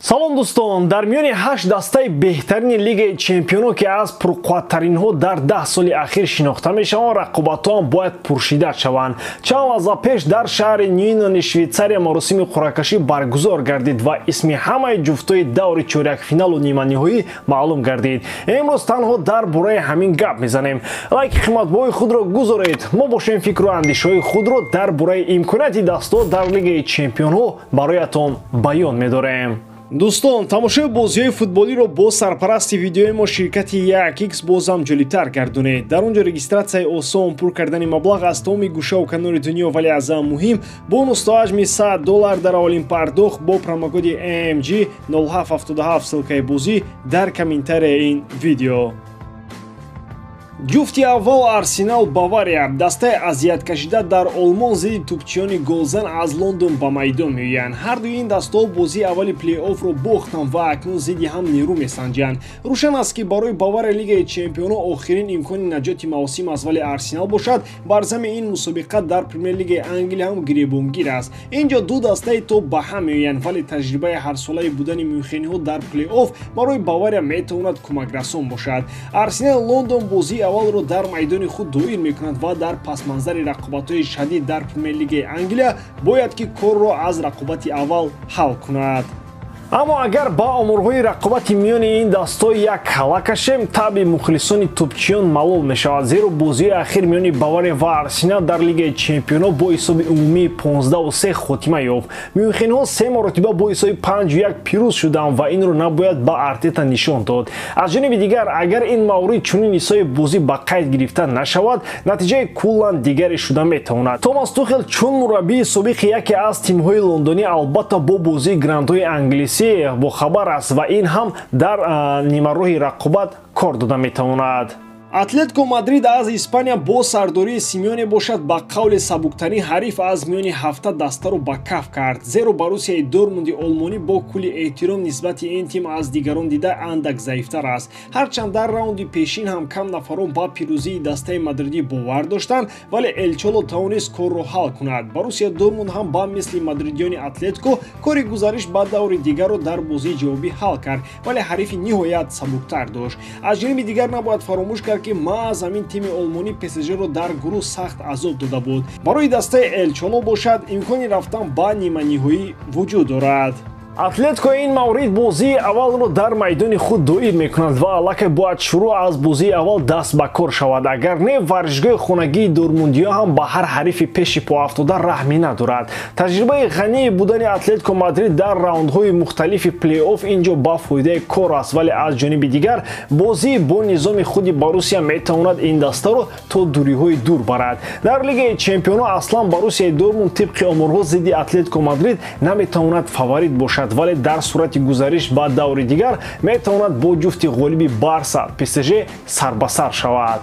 Салом дӯстон, дар миёни 8 дастаи беҳтарини Лигаи Чемпионҳо, ки аз пурқувваттаринҳо дар 10 соли ахир шинохта мешаванд, рақобатҳоам бояд пуршиддат шаванд. Чанд лаҳза пеш дар шаҳри Нюинони Швейтсария маросими қуръакашӣ баргузор гардид ва исми ҳамаи ҷуфтҳои даври чорякфиналу ниманиҳоӣ маълум гардид. Имрӯз танҳо дар бораи ҳамин гап мезанем. Лайки қиматбоҳои худро гузоред. Мо бошем фикру андешаҳои худро дар бораи имконияти дастҳо дар Лигаи Чемпионҳо бароятон баён медорем. Дӯстон, тамошои бозиҳои футболиро бо сарпарасти видеои мо ширкати 1x бозам ҷолибтар гардонед. Дар он ҷо регистратсияи осон, пур кардани маблағ аз тамоми гӯшаву канори дунё, вале аз ҳама муҳим бонус то ҳаҷми $100 дар аввалин пардохт бо промокоди AMG 0777. Ссылкаи бозӣ дар комментарияи ин видео. Ҷуфти аввал Арсенал Бавария, дастаи азияткашида дар Олмон зидди тӯпчиёни голзан аз Лондон ба майдон меоянд. Ҳардуи ин дастаҳо бозии аввали плей-оффро бохтанд ва акнун зидди ҳам нерӯ месанҷанд. Рӯшан аст, ки барои Бавария Лигаи Чемпионҳо охирин имкони наҷоти мавсим аст, вале Арсенал бошад бар зами ин мусобиқа дар Премер-лигаи Англия ҳам гиребонгир аст. Инҷо ду дастаи топ ба ҳам меоянд, вале таҷрибаи ҳарсолаи будани мюнхениҳо дар плей-офф барои Бавария метавонад кӯмакрасон бошад. Арсенал Лондон бозии аввалро дар майдони худ доир мекунад ва дар пасманзари рақобатҳои шадид дар Премер-лигаи Англия бояд ки корро аз рақобати аввал ҳал кунад. Аммо агар ба оморҳои рақобати миёни ин дастҳо як ҳала кашем, таби мухлисони тӯпчиён малол мешавад, зеро бозиҳои ахир миёни Бавария ва Арсенал дар Лигаи Чемпионҳо бо ҳисоби умумии 15-3 хотима ёфт. Мюнхенҳо се маротиба бо ҳисоби 5-1 пирӯз шуданд ва инро набояд ба Артета нишон дод. Аз ҷониби дигар, агар ин маврид чунин ҳисоби бозӣ ба қайд гирифта нашавад, натиҷаи куллан дигаре шуда метавонад. Томас Тухел чун мураббии собиқи яке аз тимҳои лондонӣ албатта бо бозии грандҳои англисӣ бохабар аст ва ин ҳам дар нимароҳи рақобат кор дода метавонад. Атлетико Мадрид аз Испания бо сардории Симеоне бошад ба қавли сабуктарин ҳариф аз миёни 7 дастаро ба каф кард, зеро Боруссияи Дортмунди олмонӣ бо кулли эҳтиром нисбати ин тим аз дигарон дида андак заифтар аст. Ҳарчанд дар раунди пешин ҳам кам нафарон ба пирӯзии дастаи мадридӣ бовар доштанд, вале Элчоло тавонист корро ҳал кунад. Боруссия Дортмунд ҳам ба мисли мадридиёни Атлетико кори гузариш ба даври дигарро дар бозии ҷавобӣ ҳал кард, вале ҳарифи ниҳоят сабуктар дошт. Аз ҷониби дигар набояд фаромӯш кард, ки маҳз ҳамин тими олмонӣ ПСЖ-ро дар гурӯҳ сахт азоб дода буд. Барои дастаи Элчоло бошад имкони рафтан ба ниманиҳоӣ вуҷуд дорад. Атлетико ин маврид бозии аввалро дар майдони худ доир мекунад ва аллакай бояд шурӯъ аз бозии аввал даст ба кор шавад. Агар не, варзишгоҳи хонагии дормундиҳо ҳам ба ҳар ҳарифи пеши поафтода раҳмӣ надорад. Таҷрибаи ғании будани Атлетико Мадрид дар раундҳои мухталифи плей-офф инҷо ба фоидаи кор аст, вале аз ҷониби дигар бозии бо низоми худи Боруссия метавонад ин дастаро то дуриҳои дур барад. Дар Лигаи Чемпионҳо аслан Боруссияи Дортмунд тибқи оморҳо зидди Атлетико Мадрид наметавонад фаворит бошад, вале дар сурати гузариш ба даври дигар метавонад бо ҷуфти ғолиби Барса ПСЖ сарбасар шавад.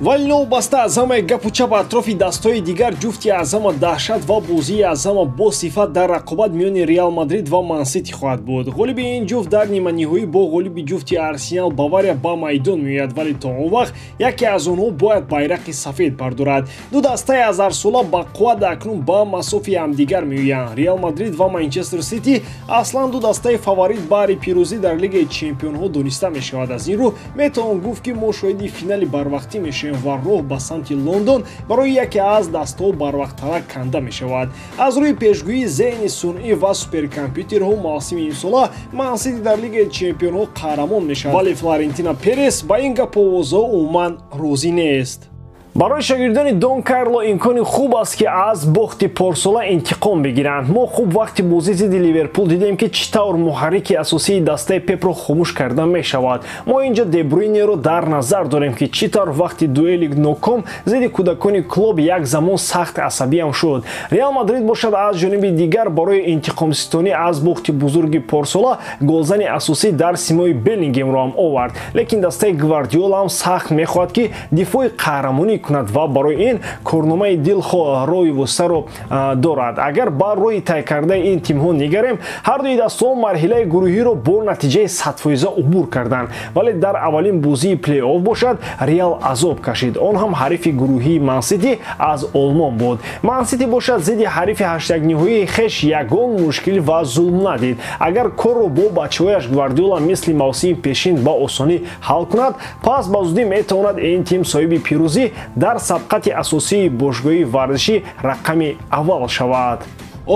Вале новобаста аз ҳамаи гапу чап атрофи дастҳои дигар, ҷуфти аз ҳама даҳшат ва бозии аз ҳама бо сифат дар рақобат миёни Реал Мадрид ва Мансити хоҳад буд. Ғолиби ин ҷуфт дар ниманиҳоӣ бо ғолиби ҷуфти Арсенал Бавария ба майдон меояд, вале то он вақт яке аз онҳо бояд байрақи сафед бардорад. Ду дастаи аз ҳарсола ба қувват акнун ба масофи ҳамдигар меоянд. Реал Мадрид ва Манчестер Сити аслан ду дастаи фаворит баҳри пирӯзӣ дар Лигаи Чемпионҳо дониста мешавад. Аз ин рӯ метавон гуфт, ки мо шоҳиди финали барвақтӣ мешавем ва роҳ ба самти Лондон барои яке аз дастҳо барвақттара канда мешавад. Аз рӯи пешгӯии зеҳни сунъӣ ва суперкомпютерҳо мавсими имсола Мансити дар Лигаи Чемпионҳо қаҳрамон мешавад, вале Флорентино Перес ба ин гаповозҳо умуман розӣ нест. Барои шогирдони Дон Карло имкони хуб аст, ки аз бохти порсола интиқом бигиранд. Мо хуб вақти бозӣ зидди Ливерпул дидем, ки чӣ тавр муҳаррики асосии дастаи Пепро хомӯш карда мешавад. Мо инҷо Дебруйнеро дар назар дорем, ки чӣ тавр вақти дуэли ноком зидди кӯдакони клуб як замон сахт асабиам шуд. Реал Мадрид бошад аз ҷониби дигар барои интиқомситонӣ аз бохти бузурги порсола голзани асосӣ дар симои Беллингемро ҳам овард. Лекин дастаи Гвардиола ҳам сахт мехоҳад, ки дифои қаҳрамонӣ қаҳрамонӣ кунад ва барои ин корномаи дилхоҳ роҳи воситаро дорад. Агар ба роҳи тай кардаи ин тимҳо нигарем, ҳар дуи дастаҳо марҳилаи гурӯҳиро бо натиҷаи 100% убур карданд, вале дар аввалин бозии плей-офф бошад, Реал азоб кашид. Он ҳам ҳарифи гурӯҳии Мансити аз Олмон буд. Мансити бошад, зидди ҳарифи ҳаштякниҳоии хеш ягон мушкил ва зулм надид. Агар корро бо бачаҳояш Гвардиола мисли мавсими пешин ба осонӣ ҳал кунад, пас ба зудӣ метавонад ин тим соҳиби пирӯзӣ дар сабқати асосии бошгоҳии варзишӣ рақами аввал шавад.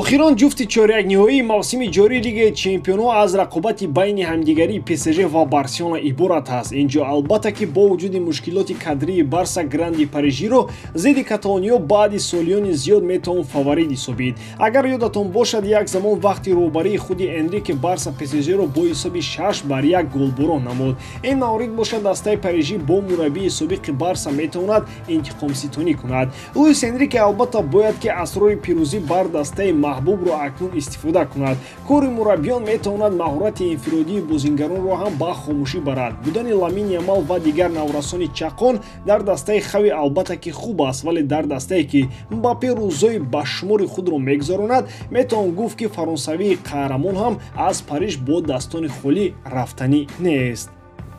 Охирон ҷуфти чорякниҳоии мавсими ҷории Лигаи чемпионҳо аз рақобати байни ҳамдигарии ПСЖ ва Барселона иборат аст. Инҷо, албатта ки, бо вуҷуди мушкилоти кадрии Барса, гранди парижиро зидди каталониё баъди солиёни зиёд метавон фаворит ҳисобид. Агар ёдатон бошад, як замон вақти роҳбарии худи Энрике Барса ПСЖро бо ҳисоби 6-1 голборон намуд. Ин маврид бошад, дастаи парижӣ бо мураббии собиқи Барса метавонад интиқомситонӣ кунад. Луис Энрике, албатта, бояд ки асрори пирӯзӣ бар дастаи маҳбубро акнун истифода кунад. Кори мураббиён метавонад маҳорати инфиродии бозингаронро ҳам ба хомӯшӣ барад. Будани Ламин Ямал ва дигар наврасони чақон дар дастаи Хави, албатта ки, хуб аст, вале дар дастае ки Мбаппе рӯзҳои ба шумори худро мегузаронад, метавон гуфт, ки фаронсавии қаҳрамон ҳам аз Париж бо дастони холӣ рафтанӣ нест.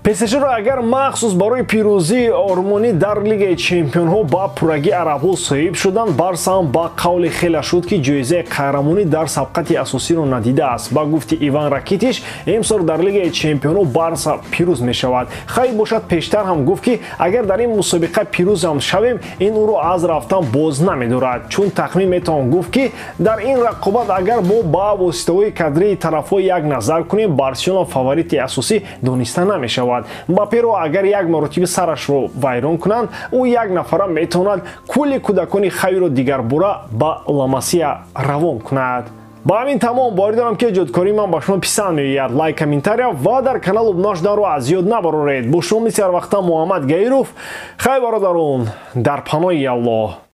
ПСЖро агар махсус барои пирӯзии ормонӣ дар Лигаи чемпионҳо ба пуррагӣ арабҳо соҳиб шуданд, Барса ҳам ба қавли хеле шуд, ки ҷоизаи қаҳрамонӣ дар сабқати асосиро надидааст. Ба гуфти Иван Ракитиш, имсол дар Лигаи чемпионҳо Барса пирӯз мешавад. Хави бошад, пештар ҳам гуфт, ки агар дар ин мусобиқа пирӯз ҳам шавем, ин ӯро аз рафтан боз намедорад, чун тахмин метавон гуфт, ки дар ин рақобат, агар мо ба воситаҳои кадрии тарафҳо як назар кунем, Барселона фаворити асосӣ дониста намешавад. Мбапперо агар як маротиби сарашро вайрон кунанд, ӯ як нафара метавонад кулли кӯдакони Хавиро дигарбора ба Ла Масия равон кунад. Ба ҳамин тамом. Боварӣ дорам, ки эҷодкории ман ба шумо писанд меояд. Лайк, комментария ва дар канал обуна шуданро аз ёд набароред. Бо шумо мисли ҳарвақта Муҳаммад Гаиров. Хайр, бародарон, дар паноҳи Аллоҳ.